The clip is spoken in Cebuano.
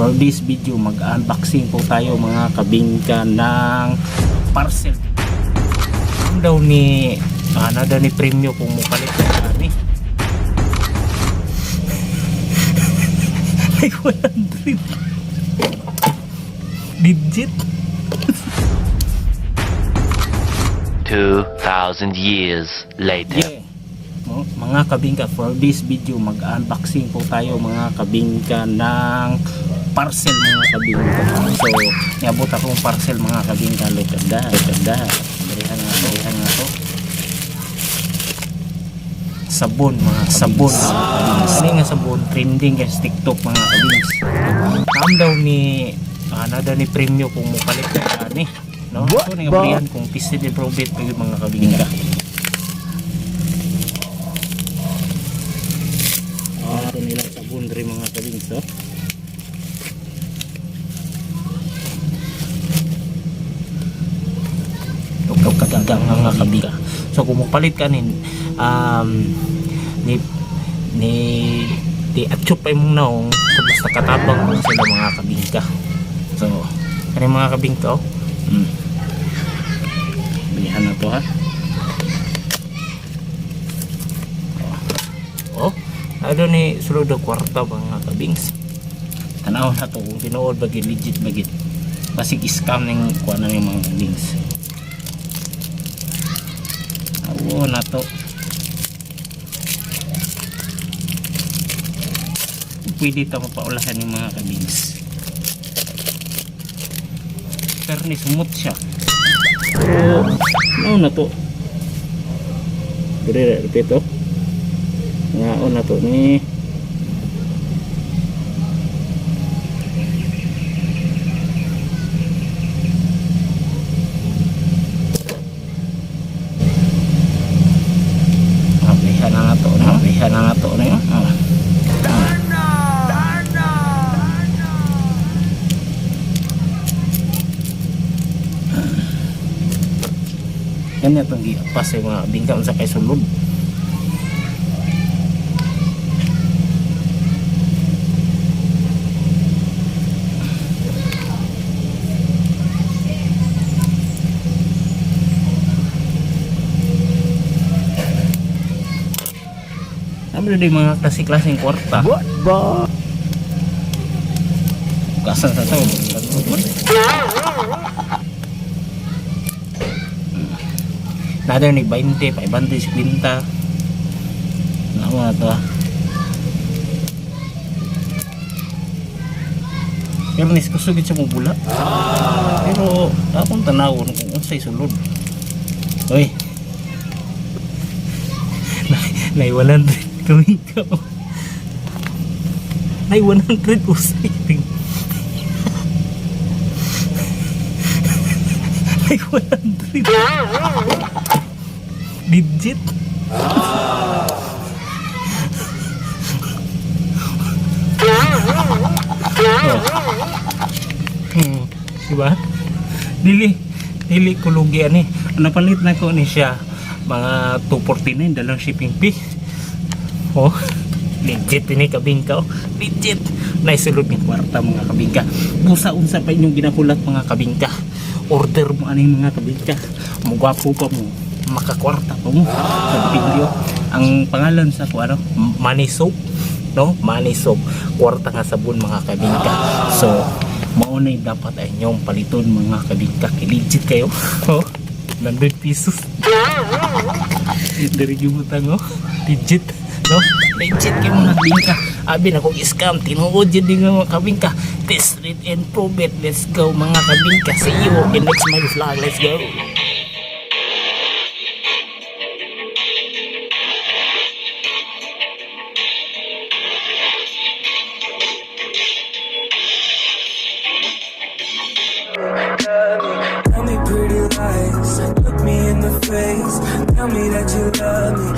For this video, mag-unboxing po tayo, mga kabingka, ng parcel. Ano daw ni ano daw ni premyo kung mupalit ka ani? Like 100. Legit. 2,000 years later. Yeah. No, mga kabingka, for this video, mag-unboxing po tayo, mga kabingka, ng parcel, mga kabingka. So, niabot akong parcel, mga kabingka. Look at that, look at that. Barihan nga to, barihan nga to. Sabon, mga sabon. Ano nga sabon? Trending guys, TikTok, mga kabings. Ang daw ni ano daw ni premyo kung mupalit ka ani, no? So, nga barihan kung tested and prove it mga kabingka. Ah, ito nilang sabon rin, mga kabings, oh. Ikaw katagang mga kabika. So kung mupalit ka nin ni ni di atsup ay mong naong, so basta katabang mo sila, mga kabingka. So kani, mga kabingka, oh. Bilihan na to ha. Oh, ano ni sulod og kwarta, mga kabings. Tanaw na to kung tinuod ba gid, legit ba gid. Basig scam ning kuan na ning mga kabings. Awo na to. Pwede ta mapaulahan ng mga kabings. Pero ni sumot siya. Pero, ano na to? Dire, repeat oh. Ngaon na to ni. Ablihan na nga to, no? Ablihan na nga to na yun. Ah. Yan na itong giapas sa mga bingka sa kay sulod. Ano din mga klase-klaseng kwarta? What ba? Bukasan sa to. Nada ni 20, 500, 50. Nawa to ah. Pero nis kusog siya mo bula. Pero akong tanawon kung unsay sulod. Oy. Nay 100 kami ka. Nay 100 usay. Nay 100. Legit. Oh. Diba? Dili dili kulugi ani. Napalit na ko ni siya mga 249 dalang shipping fee. Oh, legit ini kabingka oh. Legit. Naisulod ng kwarta, mga kabingka. Busa unsa pa inyong ginahulat, mga kabingka. Order mo ani, mga kabingka. Mugwapo pa mo. Makakwarta pa mo. Sa video. Ang pangalan sa ko ano, Money Soap, no? Money Soap. Kwarta nga sabon, mga kabingka. So, maunay dapat ay inyong paliton, mga kabingka. Kay legit kayo. Oh, 100 pesos. Dari gibutang oh. Legit. No? Legit kayo, mga kabingka. Abi na kong scam. Tinuod yun din mga kabingka. Test it and prove it. Let's go, mga kabingka. See you in next my vlog. Let's go. Tell me pretty lies, look me in the face. Tell me that you love me,